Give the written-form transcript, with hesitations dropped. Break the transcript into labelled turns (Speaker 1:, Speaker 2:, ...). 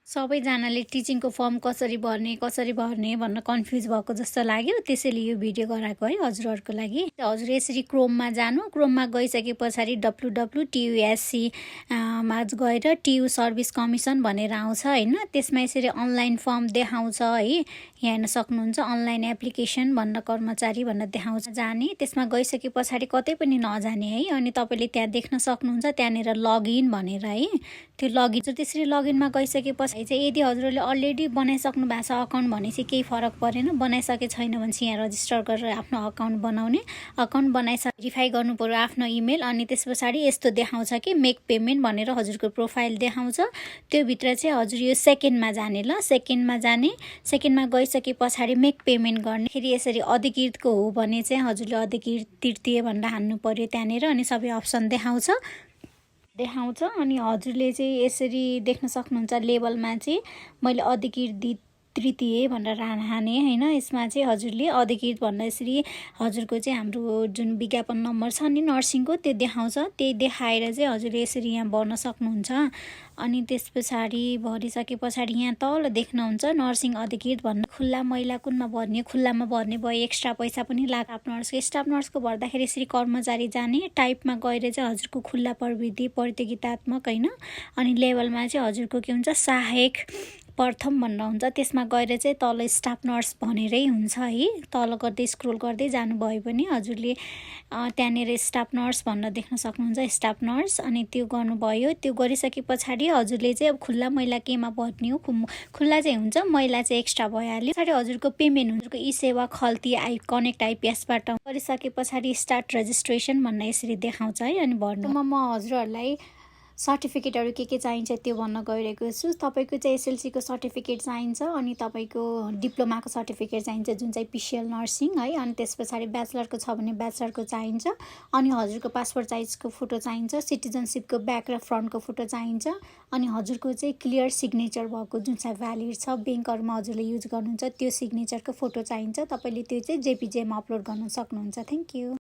Speaker 1: सबैजनाले टिचिङको फर्म कसरी भर्ने भन्न कन्फ्युज भएको जस्तो लाग्यो। त्यसैले यो भिडियो गराएको है हजुरहरूको लागि। हजुर यसरी क्रोममा जानु। क्रोममा गइसके पछाडि www.TUSC मा गएर TU सर्भिस कमिसन भनेर आउँछ हैन। त्यसमा यसरी अनलाइन फर्म देखाउँछ है। यहाँ हेर्न सक्नुहुन्छ अनलाइन एप्लिकेसन भन्न कर्मचारी भन्न देखाउँछ। जाने त्यसमा गइसके पछाडि कतै पनि नजाने है। अनि तपाईले त्यहाँ देख्न सक्नुहुन्छ त्यहाँनेर लगइन भनेर है। त्यो लगइन त्यसरी लगइनमा गइसके पछाडि चाहिँ यदि हजुरले अलरेडी बनाइसक्नु भएको छ अकाउन्ट भने चाहिँ केही फरक परेन। बनाइसके छैन भने चाहिँ यहाँ रजिस्टर गरेर आफ्नो अकाउन्ट बनाउने। अकाउन्ट बनाइसके भेरिफाई गर्नु पर्यो आफ्नो इमेल। अनि त्यस पछाडि यस्तो देखाउँछ कि मेक पेमेन्ट भनेर हजुरको प्रोफाइल देखाउँछ। त्यो भित्र चाहिँ हजुर यो सेकेन्डमा जाने ल। सेकेन्डमा जाने। सेकेन्डमा गइसके पछाडि मेक पेमेन्ट गर्ने। फेरि यसरी अधिकृतको हो भने चाहिँ हजुरले अधिकृत तृतीय भनेर हान्नु पर्यो त्यहाँनेर। अनि सबै अप्सन देखाउँछ अनि हजुरले चाहिँ यसरी देख्न सक्नुहुन्छ लेबलमा चाहिँ मैले अधिकृत तृतीय भनेर हाने हैन। यसमा चाहिँ हजुरले अधिकृत भनेर यसरी हजुरको चाहिँ हाम्रो जुन विज्ञापन नम्बर छ नि नर्सिङको त्यो देखाउँछ। त्यही देखाएर चाहिँ हजुरले यसरी यहाँ भर्न सक्नुहुन्छ। अनि त्यस पछाडि भरिसके पछाडि यहाँ तल देख्नुहुन्छ नर्सिङ अधिकृत भन्ने खुल्ला महिला कुनमा भर्ने। खुल्लामा भर्ने भयो एक्स्ट्रा पैसा पनि लाग्छ। स्टाफ नर्सको भर्दाखेरि यसरी कर्मचारी जाने। टाइपमा गएर चाहिँ हजुरको खुल्ला प्रविधि प्रतियोगितात्मक हैन। अनि लेभलमा चाहिँ हजुरको के हुन्छ सहायक प्रथम भनेर हुन्छ। त्यसमा गएर चाहिँ तल स्टाफ नर्स भनेरै हुन्छ है। तल गर्दै स्क्रोल गर्दै जानुभयो भने हजुरले त्यहाँनेर स्टाफ नर्स भनेर देख्न सक्नुहुन्छ स्टाफ नर्स। अनि त्यो गर्नुभयो। त्यो गरिसके पछाडि हजुरले चाहिँ अब खुल्ला महिला केमा भर्ने हो। खुल्ला चाहिँ हुन्छ महिला चाहिँ एक्स्ट्रा भइहाल्यो। पछाडि हजुरको पेमेन्ट हुन्छ ई सेवा खल्ती कनेक्ट आइपिएसबाट गरिसके पछाडि स्टार्ट रेजिस्ट्रेसन भनेर यसरी देखाउँछ है। अनि भर्नुमा म हजुरहरूलाई सर्टिफिकेटहरू के चाहिन्छ त्यो भन्न गइरहेको छु। तपाईको चाहिँ एसएलसीको सर्टिफिकेट चाहिन्छ। अनि तपाईको डिप्लोमाको सर्टिफिकेट चाहिन्छ जुन चाहिँ पिसिएल नर्सिङ है। अनि त्यस पछाडि ब्याचलरको छ भने ब्याचलरको चाहिन्छ। अनि हजुरको पासपोर्ट साइजको फोटो चाहिन्छ। सिटिजनसिपको ब्याक र फ्रन्टको फोटो चाहिन्छ। अनि हजुरको चाहिँ क्लियर सिग्नेचर भएको जुन चाहिँ भ्यालिड छ ब्याङ्कहरुमा हजुरले युज गर्नुहुन्छ त्यो सिग्नेचरको फोटो चाहिन्छ। तपाईले त्यो चाहिँ जेपीजेमा अपलोड गर्न सक्नुहुन्छ। Thank you.